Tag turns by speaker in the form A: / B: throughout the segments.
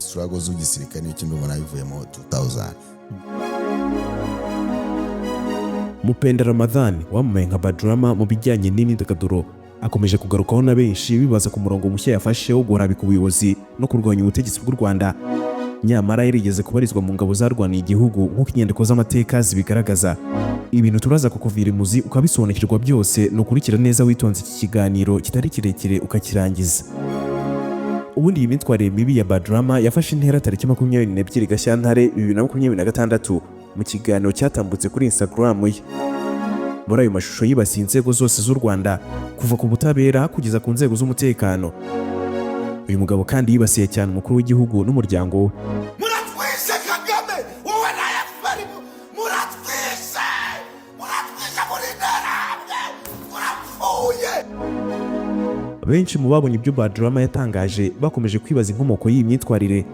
A: Struggle z'igisirikare n'ikindi umuntu abivuyemo 2000.
B: Mupenda Ramadhan wamamaye nka Badrama mu bijyanye n'imyidagaduro akomeje kugarukwaho na benshi bibaza ku murongo mushya yafashe wo guharabika ubuyobozi no kurwanya ubutegetsi bw'u Rwanda, nyamara yarigeze kubarizwa mu ngabo zarwaniye igihugu nk'uko inyandiko z'amateka zibigaragaza. Ibintu turaza kukuvira imuzi ukabisobanukirwa byose, ni ukurikira neza witonze iki kiganiro kitari kirekire ukakirangiza. Ubundi iyi myitwarire mibi ya Badrama yafashe intera tariki 22 Gashyantare 2026 mu kiganiro cyatambutse kuri Instagram ye. Muri ayo mashusho yibasiye inzego zose z'u Rwanda, kuva ku butabera kugeza ku nzego z'umutekano. Uyu mugabo kandi yibasiye cyane umukuru w'igihugu n'umuryango we.
C: Muratwishe Kagame, wowe na FPR, muratwishe, muratwishe, muri interahamwe, murapfuye.
B: Benshi mu babonye ibyo Badrama yatangaje bakomeje kwibaza inkomoko y'iyi myitwarire.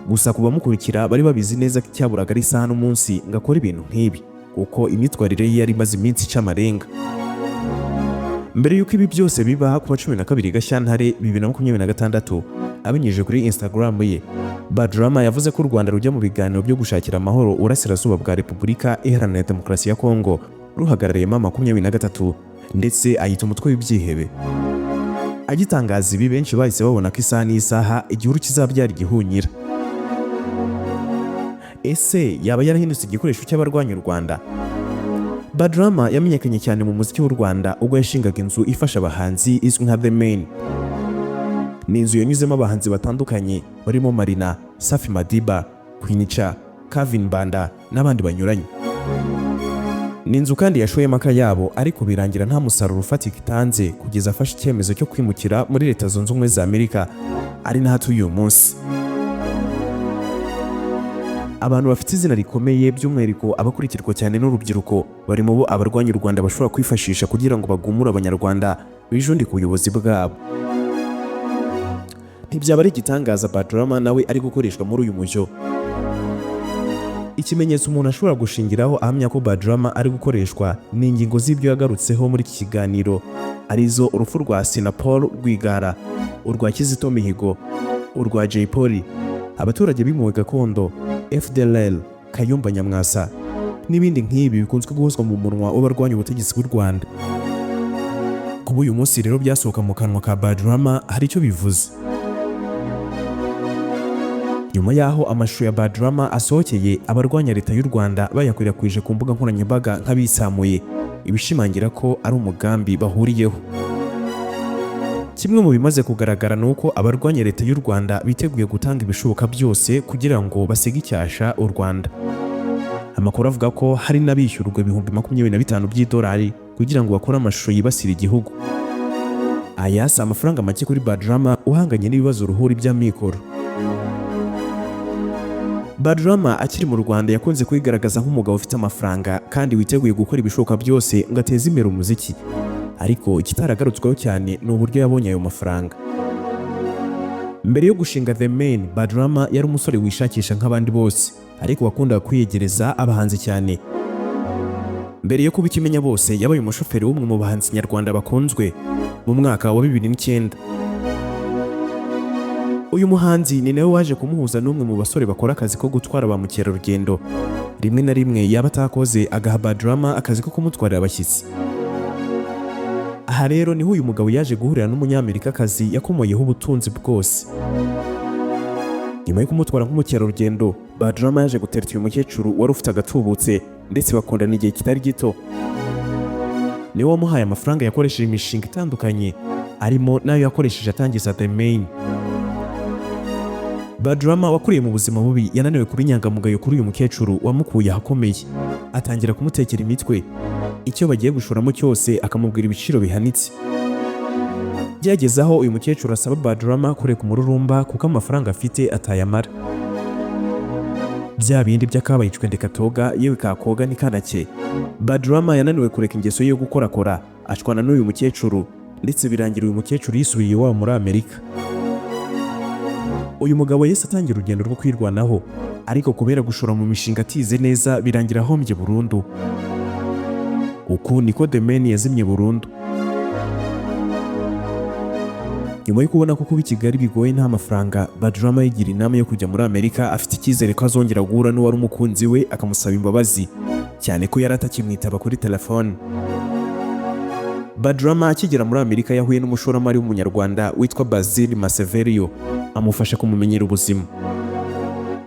B: Gusa ku bamukurikira bari babizi neza ko icyaburaga ari isaha n'umunsi ngo akore ibintu nk'ibi, kuko imyitwarire ye yari imaze iminsi ica amarenga. Mbere y'uko ibi byose biba, ku wa 12 Gashyantare 2026, abinyujije kuri Instagram ye, Badrama yavuze ko u Rwanda rujya mu biganiro byo gushakira amahoro Uburasirazuba bwa Repubulika Iharanira Demokarasi ya Kongo ruhagarariyemo 23, ndetse ayita umutwe w'ibyihebe. Agitangaza ibi, benshi bahise babona ko isaha n'isaha igihuru kizabyara igihunyira. Ese yaba yarahindutse igikoresho cy'abarwanya u Rwanda? Badrama yamenyekanye cyane mu muziki w'u Rwanda ubwo yashingaga inzu ifasha abahanzi izwi nka The Mane. Ni inzu yanyuzemo abahanzi batandukanye barimo Marina, Safi Madiba, Queen Cha, Calvin Mbanda n'abandi banyuranye. Ni inzu kandi yashoyemo akayabo, ariko birangira nta musaruro ufatika itanze, kugeza afashe icyemezo cyo kwimukira muri Leta Zunze Ubumwe za Amerika, ari naho atuye uyu munsi. Abantu bafite izina rikomeye, by'umwihariko abakurikirwa cyane n'urubyiruko, bari mu bo abarwanya u Rwanda bashobora kwifashisha kugira ngo bagumure Abanyarwanda bijundike ubuyobozi bwabo. Ntibyaba ari igitangaza Badrama nawe ari gukoreshwa muri uyu mujyo. Ikimenyetso umuntu ashobora gushingiraho ahamya ko Badrama ari gukoreshwa ni ingingo z'ibyo yagarutseho muri iki kiganiro, arizo urupfu rwa Assinapol Rwigara, urwa Kizito Mihigo, urwa Jay Polly, abaturage bimuwe gakondo, FDLR, Kayumba Nyamwasa n'ibindi nk'ibi bikunzwe guhozwa mu munwa w'abarwanya ubutegetsi bw'u Rwanda. Kuba uyu munsi rero byasohoka mu kanwa ka Badrama hari icyo bivuze. Nyuma y'aho amashusho ya Badrama asohokeye, abarwanya leta y'u Rwanda bayakwirakwije ku mbuga nkoranyambaga nk'abisamuye, ibishimangira ko ari umugambi bahuriyeho. Kimwe mu bimaze kugaragara ni uko abarwanya leta y'u Rwanda biteguye gutanga ibishoboka byose kugira ngo basige icyasha u Rwanda. Amakuru avuga ko hari n'abishyurwa 25,000 by'idolari kugira ngo bakore amashusho yibasira igihugu. Aya si amafaranga make kuri Badrama uhanganye n'ibibazo uruhuri by'amikoro. Badrama akiri mu Rwanda yakunze kwigaragaza nk'umugabo ufite amafaranga kandi witeguye gukora ibishoboka byose ngo ateze imbere umuziki, ariko ikitaragarutsweho cyane ni uburyo yabonye ayo mafaranga. Mbere yo gushinga The Mane, Badrama yari umusore wishakisha nk'abandi bose, ariko wakundaga kwiyegereza abahanzi cyane. Mbere yo kuba ikimenya bose, yabaye umushoferi w'umwe mu bahanzi nyarwanda bakunzwe mu mwaka wa 2009. Uyu muhanzi ni nawe waje kumuhuza n'umwe mu basore bakora akazi ko gutwara ba mukerarugendo. Rimwe na rimwe yaba atakoze agaha Badrama akazi ko kumutwarira abashyitsi. Aha rero niho uyu mugabo yaje guhurira n'Umunyamerikakazi yakomoyeho ubutunzi bwose. Nyuma yo kumutwara nk'umukerarugendo, Badrama yaje gutereta uyu mukecuru wari ufite agatubutse, ndetse bakundana igihe kitari gito. Niwe wamuhaye amafaranga yakoresheje imishinga itandukanye, arimo n'ayo yakoresheje atangiza The Mane. Badrama wakuriye mu buzima bubi yananiwe kuba inyangamugayo kuri uyu mukecuru wamukuye ahakomeye, atangira kumutekera imitwe, icyo bagiye gushoramo cyose akamubwira ibiciro bihanitse. Byageze aho uyu mukecuru asaba Badrama kureka umururumba kuko amafaranga afite atayamara. Bya bindi by'akabaye icwende katoga yewe kakoga ntikanake. Badrama yananiwe kureka ingeso ye yo gukorakora, ashwana n'uyu mukecuru, ndetse birangira uyu mukecuru yisubiye iwabo muri Amerika. Uyu mugabo yahise atangira urugendo rwo kwirwanaho, ariko kubera gushora mu mishinga atize neza birangira ahombye burundu. Uku niko The Mane yazimye burundu. Nyuma yo kubona ko kuba i Kigali bigoye nta mafaranga, Badrama yigira inama yo kujya muri Amerika, afite icyizere ko azongera guhura n'uwari umukunzi we akamusaba imbabazi, cyane ko yari atakimwitaba kuri telefone. Badrama akigera muri Amerika yahuye n'umushoramari w'umunyarwanda witwa Basil Maseverio, amufasha kumumenyera ubuzima.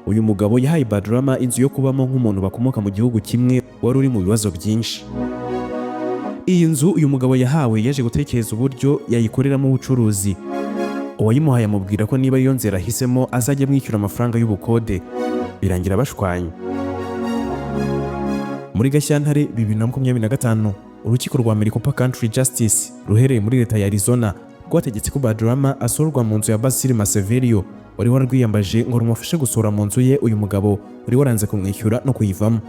B: Uyu mugabo yahaye Badrama inzu yo kubamo nk'umuntu bakomoka mu gihugu kimwe wari uri mu bibazo byinshi. Iyi nzu uyu mugabo yahawe, yaje gutekereza uburyo yayikoreramo ubucuruzi. Uwayimuhaye amubwira ko niba iyo nzira ahisemo azajya amwishyura amafaranga y'ubukode, birangira bashwanye. Muri Gashyantare 2025, urukiko rwa Maricopa County Justice ruherereye muri leta ya Arizona rwategetse ko Badrama asohorwa mu nzu ya Basil Maseverio, wari warwiyambaje ngo rumufashe gusohora mu nzu ye uyu mugabo wari waranze kumwishyura no kuyivamo.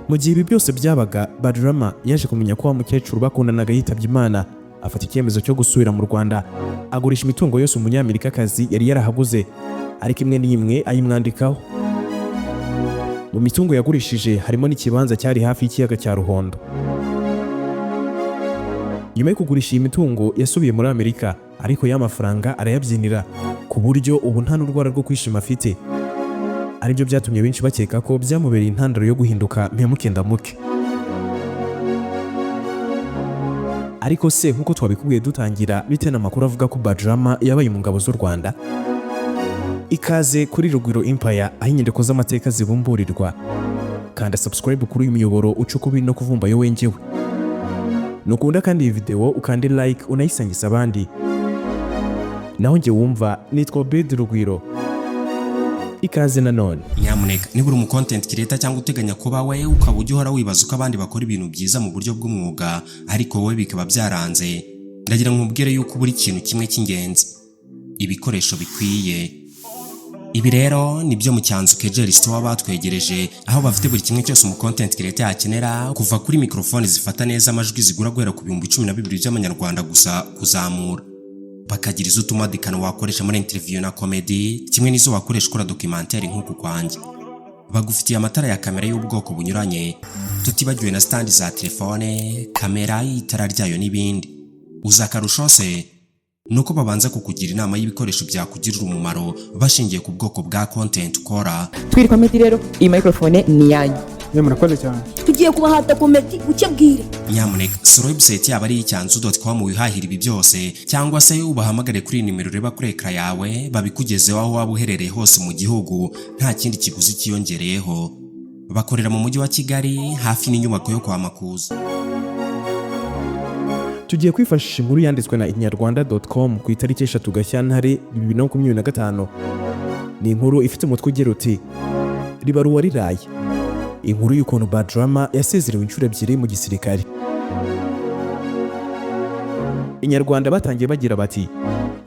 B: Mu gihe ibi byose byabaga, Badrama yaje kumenya ko wa mukecuru bakundanaga yitabye Imana, afata icyemezo cyo gusubira mu Rwanda, agurisha imitungo yose umunyamerikakazi yari yarahaguze, ariko imwe n'imwe ayimwandikaho. Mu mitungo yagurishije harimo n'ikibanza cyari hafi y'ikiyaga cya Ruhondo. Nyuma yo kugurisha iyi mitungo, yasubiye muri Amerika, ariko ya mafaranga arayabyinira, ku buryo ubu nta n'urwara rwo kwishima afite, aribyo byatumye benshi bakeka ko byamubereye intandaro yo guhinduka mpemuke ndamuke. Ariko se nk'uko twabikubwiye dutangira, bitewe n'amakuru avuga ko Badrama yabaye mu ngabo z'u Rwanda? Ikaze kuri Rugwiro Empire, aho inyandiko z'amateka zibumburirwa. Kanda subscribe kuri uyu muyoboro uca ukubiri no kuvumba yo wengewe. Nukunda kandi iyi video, ukande like, unayisangiza abandi. Naho njye wumva nitwa Obed Rugwiro. Ikaze nanone.
D: Nyamuneka, niba uri umu content creator cyangwa uteganya kuba we, ukaba ujya uhora wibaza uko abandi bakora ibintu byiza mu buryo bw'umwuga ariko wowe bikaba byaranze, ndagira ngo nkubwire yuko buri kintu kimwe cy'ingenzi, ibikoresho bikwiye. Ibi rero nibyo mu Cyanzu Kejeri Store batwegereje, aho bafite buri kimwe cyose umu content creator yakenera, kuva kuri microphone zifata neza amajwi zigura guhera ku 12,000 by'amanyarwanda gusa kuzamura, bakagira izo utumadikano wakoresha muri interview na comedy, kimwe n'izo wakoresha ukora documentaire nk'uku kwanjye. Bagufitiye amatara ya kamera y'ubwoko bunyuranye, tutibagiwe na stand za telefone, kamera, itara ryayo n'ibindi. Uza akarusho se nuko babanza kukugira inama y'ibikoresho byakugirira umumaro bashingiye ku bwoko bwa content ukora.
E: Twiri Comedy rero, iyi microphone ni iyanyu.
F: Mwe murakoze cyane.
G: Tugiye kubahata comedy buke bwire.
D: Nyamuneka sura website yabo ari icyanzu.com wihahira ibi byose, cyangwa se ubahamagare kuri nimero ureba kuri écran yawe, babikugezeho aho waba uherereye hose mu gihugu nta kindi kiguzi cyiyongereyeho. Bakorera mu mujyi wa Kigali, hafi n'inyubako yo kwa Makuza.
B: Tugiye kwifashisha inkuru yanditswe na inyarwanda.com ku itariki 3 Gashyantare 2025. Ni inkuru ifite umutwe ugira uti: "Ribaruwa riraye, inkuru y'ukuntu Badrama yasezerewe inshuro ebyiri mu gisirikare." Inyarwanda batangiye bagira bati: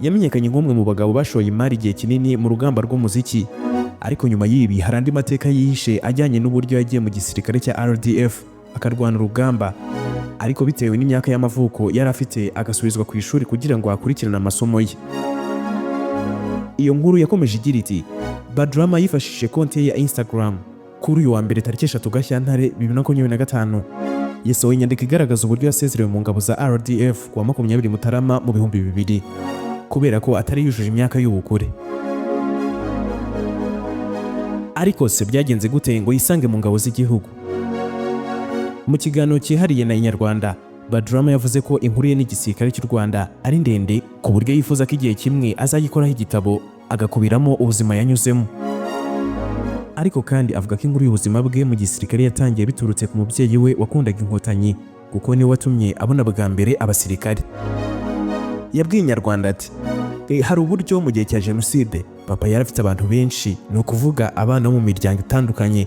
B: "Yamenyekanye nk'umwe mu bagabo bashoye imari igihe kinini mu rugamba rw'umuziki, ariko nyuma y'ibi hari andi mateka yihishe ajyanye n'uburyo yagiye mu gisirikare cya RDF akarwana urugamba, ariko bitewe n'imyaka y'amavuko yari afite agasubizwa ku ishuri kugira ngo akurikirane amasomo ye." Iyo nkuru yakomeje igira iti: "Badrama yifashishije konti ye ya Instagram kuri uyu wa mbere tariki 3 Gashyantare 2025, yasohoye inyandiko igaragaza uburyo yasezerewe mu ngabo za RDF ku wa 20 Mutarama mu 2000 kubera ko atari yujuje imyaka y'ubukure. Ariko se byagenze gute ngo yisange mu ngabo z'igihugu?" Mu kiganiro cyihariye na Inyarwanda, Badrama yavuze ko inkuru ye n'igisirikare cy'u Rwanda ari ndende, ku buryo yifuza ko igihe kimwe azayikoraho igitabo agakubiramo ubuzima yanyuzemo. Ariko kandi avuga ko inkuru y'ubuzima bwe mu gisirikare yatangiye biturutse ku mubyeyi we wakundaga Inkotanyi, kuko niwe watumye abona bwa mbere abasirikare. Yabwiye Inyarwanda ati: "Hari uburyo mu gihe cya jenoside papa yari afite abantu benshi, ni ukuvuga abana bo mu miryango itandukanye,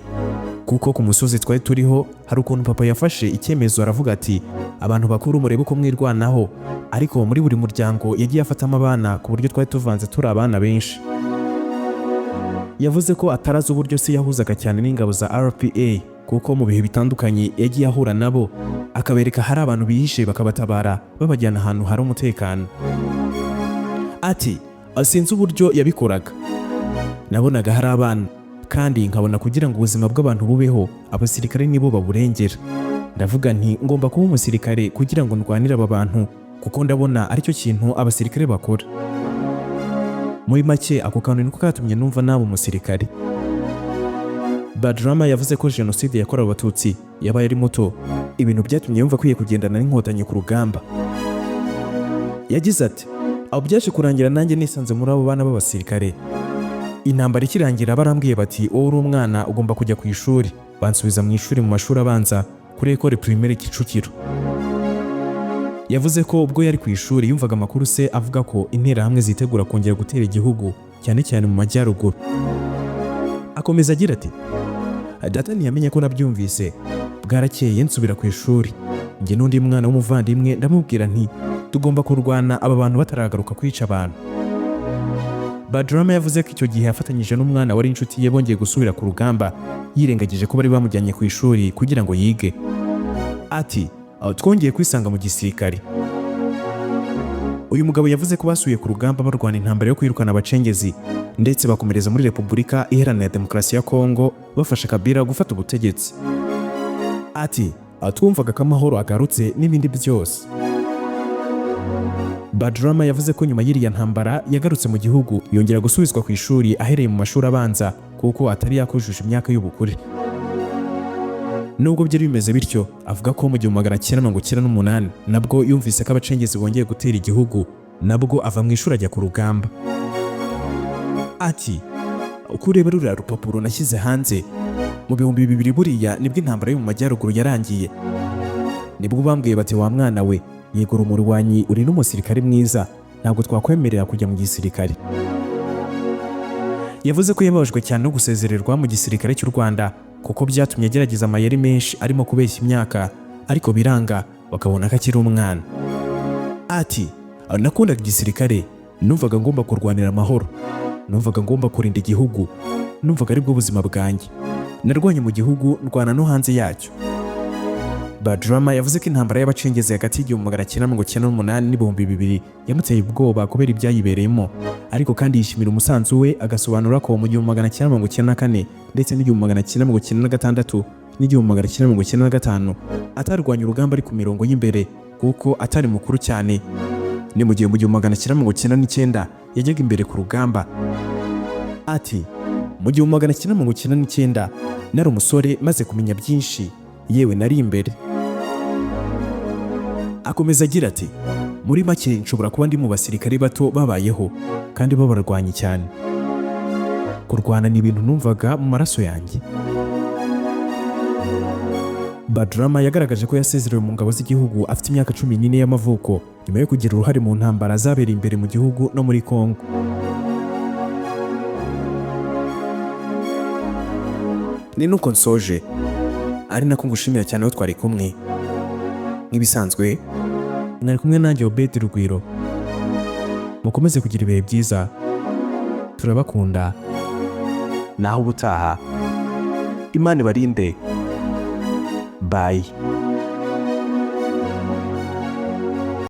B: kuko ku musozi twari turiho hari ukuntu papa yafashe icyemezo aravuga ati abantu bakuru murebe uko mwirwanaho, ariko muri buri muryango yagiye afatamo abana, ku buryo twari tuvanze turi abana benshi." Yavuze ko atarazi uburyo se yahuzaga cyane n'ingabo za RPA, kuko mu bihe bitandukanye yagiye ahura nabo akabereka hari abantu bihishe, bakabatabara babajyana ahantu hari umutekano. Ati: "Sinzi uburyo yabikoraga, nabonaga hari abana kandi nkabona kugira ngo ubuzima bw'abantu bubeho abasirikare nibo baburengera, ndavuga nti ngomba kuba umusirikare kugira ngo ndwanire aba bantu, Kuko ndabona aricyo kintu abasirikare bakora. Muri make, ako kantu niko katumye numva naba umusirikare." Badrama yavuze ko jenoside yakorewe Abatutsi yabaye ari muto, ibintu byatumye yumva akwiye kugendana n'Inkotanyi ku rugamba. Yagize ati: "Aho byaje kurangira nanjye nisanze muri abo bana b'abasirikare. Intambara ikirangira barambwiye bati: 'Wowe uri umwana, ugomba kujya ku ishuri.' Bansubiza mu ishuri, mu mashuri abanza kuri École Primaire Kicukiro." Yavuze ko ubwo yari ku ishuri yumvaga amakuru se avuga ko Interahamwe zitegura kongera gutera igihugu, cyane cyane mu majyaruguru. Akomeza agira ati: "Data ntiyamenye ko nabyumvise. Bwarakeye nsubira ku ishuri, njye n'undi mwana w'umuvandimwe. Ndamubwira nti: 'Tugomba kurwana aba bantu bataragaruka kwica abantu.'" Badrama yavuze ko icyo gihe yafatanyije n'umwana wari inshuti ye, bongeye gusubira ku rugamba, yirengagije ko bari bamujyanye ku ishuri kugira ngo yige. Ati: "Aho twongeye kwisanga mu gisirikare." Uyu mugabo yavuze ko basubiye ku rugamba, barwana intambara yo kwirukana abacengezi, ndetse bakomereza muri Repubulika Iharanira Demokarasi ya Kongo, bafasha Kabila gufata ubutegetsi. Ati: "Aho twumvaga ko amahoro agarutse n'ibindi byose." Badrama yavuze ko nyuma y'iriya ntambara yagarutse mu gihugu, yongera gusubizwa ku ishuri ahereye mu mashuri abanza, kuko atari yakujuje imyaka y'ubukure. Nubwo byari bimeze bityo, avuga ko mu 1998 nabwo yumvise ko abacengezi bongeye gutera igihugu, nabwo ava mu ishuri ajya ku rugamba. Ati: "Uko ureba ruriya rupapuro nashyize hanze, mu 2000 buriya nibwo intambara yo mu majyaruguru yarangiye. Nibwo bambwiye bati: 'Wa mwana we, yego uri umurwanyi, uri n'umusirikare mwiza, ntabwo twakwemerera kujya mu gisirikare.'" Yavuze ko yababajwe cyane no gusezererwa mu gisirikare cy'u Rwanda, kuko byatumye agerageza amayeri menshi arimo kubeshya imyaka, ariko biranga, bakabona ko akiri umwana. Ati: "Nakundaga igisirikare, numvaga ngomba kurwanira amahoro, numvaga ngomba kurinda igihugu, numvaga aribwo buzima bwanjye. Narwanye mu gihugu, ndwana no hanze yacyo." Badrama yavuze ko intambara y'abacengezi hagati y'1998 n'2000 yamuteye ubwoba kubera ibyayibereyemo, ariko kandi yishimira umusanzu we, agasobanura ko mu 1994 ndetse n'1996 n'1995 atarwanya urugamba ari ku mirongo y'imbere kuko atari mukuru cyane. Ni mu gihe mu 1999 yajyaga imbere ku rugamba. Ati: "Mu 1999 nari umusore maze kumenya byinshi, yewe nari imbere." Akomeza agira ati: "Muri make, nshobora kuba ndi mu basirikare bato babayeho kandi babarwanyi cyane. Kurwana ni ibintu numvaga mu maraso yanjye." Badrama yagaragaje ko yasezerewe mu ngabo z'igihugu afite imyaka 14 y'amavuko, nyuma yo kugira uruhare mu ntambara zabereye imbere mu gihugu no muri Kongo. Ni nuko nsoje, ari nako ngushimira cyane aho twari kumwe. Nk'ibisanzwe, mwari kumwe nanjye Obedi Rugwiro. Mukomeze kugira ibihe byiza, turabakunda. Naho ubutaha, Imana ibarinde. Bye.